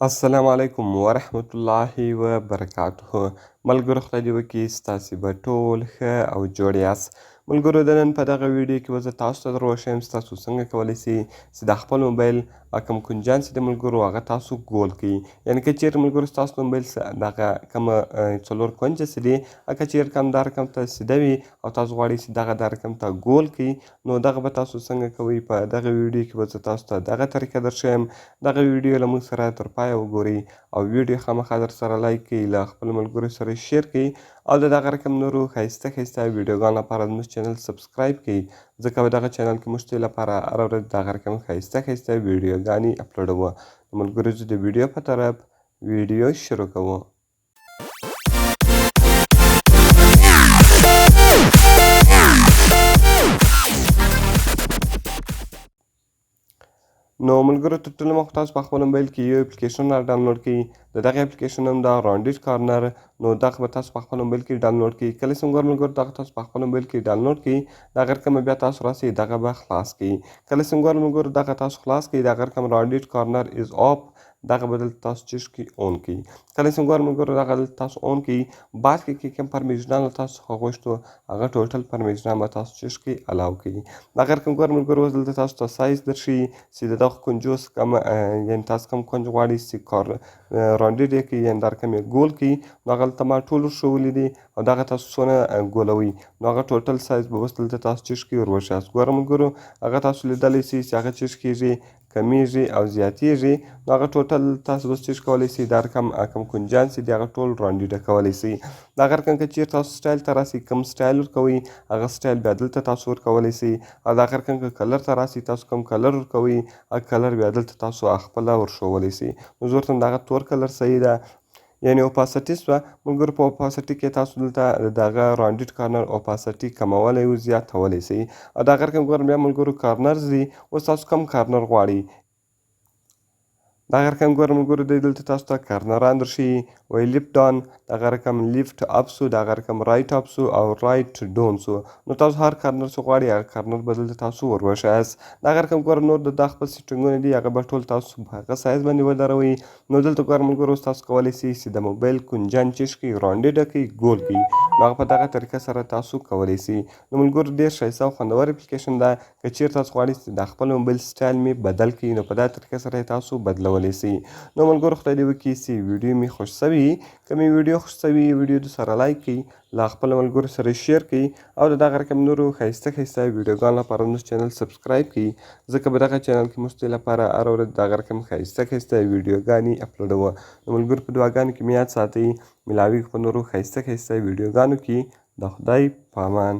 السلام علیکم ورحمت الله وبرکاته. ملګرو، خدای دې وکړي ستاسې به ټول ښه او جوړ یاست. ملګرو، د نن په دغه ویډیو کې به زه تاسو ته در وښیم چې تاسو څنګه کولی شئ چې د خپل موبایل کوم کنجان چې د ملګرو هغه تاسو ګول کړئ. یعنې که چیرې ملګرو ستاسو د موبایل دغه کومه څلور کنجه چې دي، که چیرې کوم دا رقم ته سیده وي او تاسو غواړئ چې دغه دا رقم ته ګول کړئ، نو دغه به تاسو څنګه کوئ؟ په دغه ویډیو کې به زه تاسو ته دغه طریقه درښیم. دغه ویډیو له موږ سره تر پایه وګورئ او ویډیو خامخا در سره لایک کړئ، له خپلو ملګرو سره share کړئ او د دغه رقم نورو ښایسته ښایسته ویډیوګانو لپاره زموږ channel subscribe کړئ، ځکه په دغه channel کې موږ ستاسو لپاره هره ورځ دغه رقم ښایسته ښایسته ویډیوګانې اپلوډوو. ملګرو، زه د ویډیو په طرف ویډیو شروع کوو. نو ملګرو، تر ټولو مخکې تاسو په خپل موبایل کې یو اپلیکیشن را ډاونلوډ کړئ. د دغه اپلیکیشن نوم دا rounded corner. نو دغه به تاسو په خپل موبایل کې ډاونلوډ کړئ. کله چې ملګرو دغه تاسو په خپل موبایل کې ډاونلوډ کړئ، دغه رقم بیا تاسو راسئ دغه به خلاص کړئ. کله چې ملګرو دغه تاسو خلاص کړئ، دغه رقم rounded corner is off، دغه به دلته تاسو چیش کړئ؟ on کړئ. کله چې ملګرو دغه دلته تاسو on کړئ، بعد کې کوم permission له تاسو څخه غوښتو، هغه total permission به تاسو چیش کړئ؟ allow کړئ. دغه رقم ګور ملګرو اوس دلته تاسو ته سایز درښیي چې د دغه کنجو څخه کوم، یعنې تاسو کوم کنج غواړئ چې کار rounded یې کړئ، یعنې دا رقم یې ګول کړئ. نو هغه دلته ما ټول ورښوولي دي او دغه تاسو څونه ګولوئ، نو هغه total size به اوس دلته تاسو چیش کړئ؟ ور وښیاست. ګوره ملګرو، هغه تاسو لیدلی شئ چې هغه چیش کېږي؟ کمیږي او زیاتیږي. نو هغه total تاسو اوس چیش کولی شئ؟ دا رقم کوم کنجان چې دي، هغه ټول rounded کولی شئ. دغه رقم که چیرې تاسو سټایل ته راسئ، کوم سټایل ورکوئ، هغه سټایل بیا دلته تاسو ورکولی شئ. او دغه رقم که color ته راسئ، تاسو کوم color ورکوئ، هغه color بیا دلته تاسو خپله ورښوولی شئ. نو زه ورته دغه تور color صحیح ده. یعنې opacity سوه ملګرو، په opacity کې تاسو دلته دغه rounded corner opacity کمولی او زیاتولی شئ. او دغه رقم ګورم بیا ملګرو corners دي. اوس تاسو کوم corner غواړئ؟ دغه رقم ګورم ملګرو دی دلته تاسو ته corner ان درښیي. وایي left down، دغه رقم left up سو، دغه رقم right up سو او right down سو. نو تاسو هر corner چې غواړئ، هغه corner به دلته تاسو ور وښیاست. دغه رقم ګورم نور د دا خپل setting ونه دي، هغه به ټول تاسو په هغه سایز باندې ودروئ. نو دلته ګورم ملګرو اوس تاسو کولی شئ چې د موبایل کنجان چیش کړئ؟ rounded کړئ، ګول کړئ. نو هغه په دغه طریقه سره تاسو کولی شئ. نو ملګرو، ډېر ښایسته او خوندور اپلیکیشن ده. که چیرې تاسو غواړئ چې د خپل موبایل سټایل مې بدل کړئ، نو په دا طریقه سره یې تاسو بدلولی شئ. نو ملګرو، خدای دې وکړي چې ویډیو مې خوښ سوي. که مې ویډیو خوښ سوي، ویډیو د سره لایک کړئ، له خپلو ملګرو سره share کړئ او د دغه رقم نورو ښایسته ښایسته ویډیوګانو لپاره زموږ channel subscribe کړئ، ځکه په دغه channel کې موږ ستاسو لپاره هره ورځ دغه رقم ښایسته ښایسته ویډیوګانې اپلوډوو. نو ملګرو، په دعاګانو کې مې یاد ساتئ. ملاویږو په نورو ښایسته ښایسته ویډیوګانو کې. د خدای په امان.